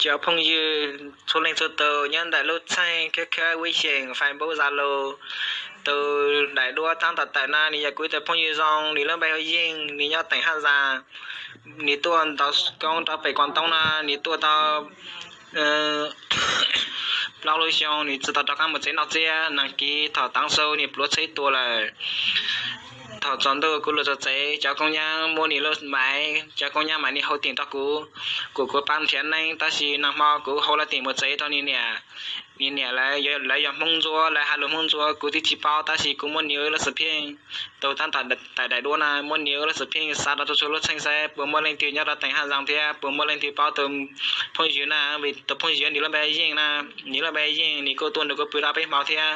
Cov phooj ywg txhua leej txhua tus nyob ntawm lub txheej khab khab web xyeem Facebook Zalo, tus daim duab tab tom tawm no nws yog kuv ib tug phooj ywg zoo, nws lub npe hu Yeej, nws nyob teem Haj Zas. Nws tuaj ntaus koob rau pem Koos Toob no, nws tuaj tau plaub lub xyoo, nws tsis tau rov qab mus tsev noj tsiab. Nag kis thaum tav su nws pluav tsheb tua lawm. Thaum tsaus ntuj kuv los txog tsev, cov koob nyab muab nws lub maiv, cov koob nyab mam li hau teem rau kuv, kom kuv pab nrhiav neeb, tab sis nag hmo kuv hau lawv teem mus tsev rau nws niam. Nws niam lawv, lawv yog Hmoob Ntsuab, lawv has lus Hmoob Ntsuab kuv twb tsis paub, tab sis kuv muab nws lub xov pheej, tus tab tom tawm daim duab na, muab nws lub xov pheej xa rau txhua txhua lub txheej saib puas muaj leej twg nyob rau teem Haj Zas thiab puas muaj leej twg paub tus phooj ywg na, vim tus phooj ywg nws lub npe Yeej na, nws lub npe Yeej, nws kuj tuaj nrog kuv pw rau peb hmo thiab.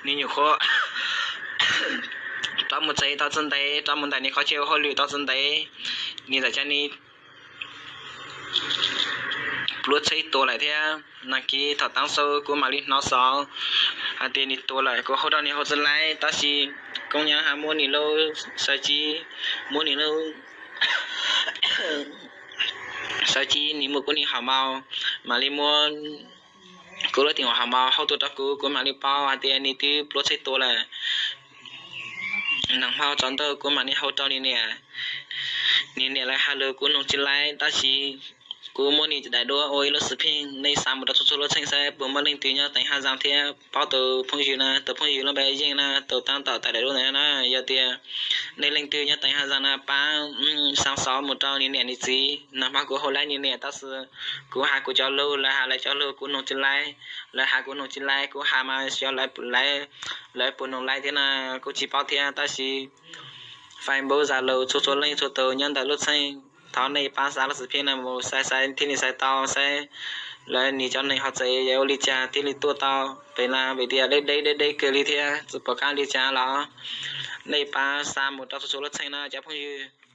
Nws nyuam qhuav rov mus tsev tau tsis ntev, rov mus ntawm nws qhov chaw ua hauj lwm tau tsis ntev, nws txawm cia li pluav tsheb tuag lawm thiab. Nag kis thaum tav su kuv mam li hnov xov hais tias nws tuag lawm, kuv hau rau nws hauv tsis laib, tab sis koob nyab ho muab nws lub xav ci, muab nws lub xav ci, nws muab kuv nws hom maus, mam li muab kuv lub teem hom maus hau tuaj rau kuv, kuv mam li paub hais tias nws twb pluav tsheb tuag lawm. Nag hmo tsaus ntuj kuv mam li hau rau nws niam. Nws niam lawv has lus kuv noog tsis laib, tab sis kuv muab nws daim duab ua ib lub xov pheej, nej xa mus rau txhua txhua lub txheej saib puas muaj leej twg nyob teem Haj Zas thiab paub tus phooj ywg na, tus phooj ywg lub npe Yeej na, tus tab tom tawm daim duab ntawd na. Yog tias nej leej twg nyob teem Haj Zas na, pab xa xov mus rau nws niam nws txiv. Nag hmo kuv hau laib nws niam, tab sis kuv has kuv cov lus, lawv has lawv cov lus kuv noog tsis laib. Lawv has kuv noog tsis laib, kuv has mas xyov lawv puas noog laib thiab na, kuv tsis paub thiab, tab sis Facebook Zalo txhua txhua leej txhua tus nyob ntawm lub txheej, thov nej pab xa lub xov pheej no mus saib saib thiaj li xaiv tau saib lawv nws cov neeg hauv tsev yog ua li cas thiaj li tuaj tau pem na, vim tias deb deb deb deb kawg li thiab tsis pom qab li cas los. Nej pab xa mus rau txhua txhua lub txheej no cov phooj ywg.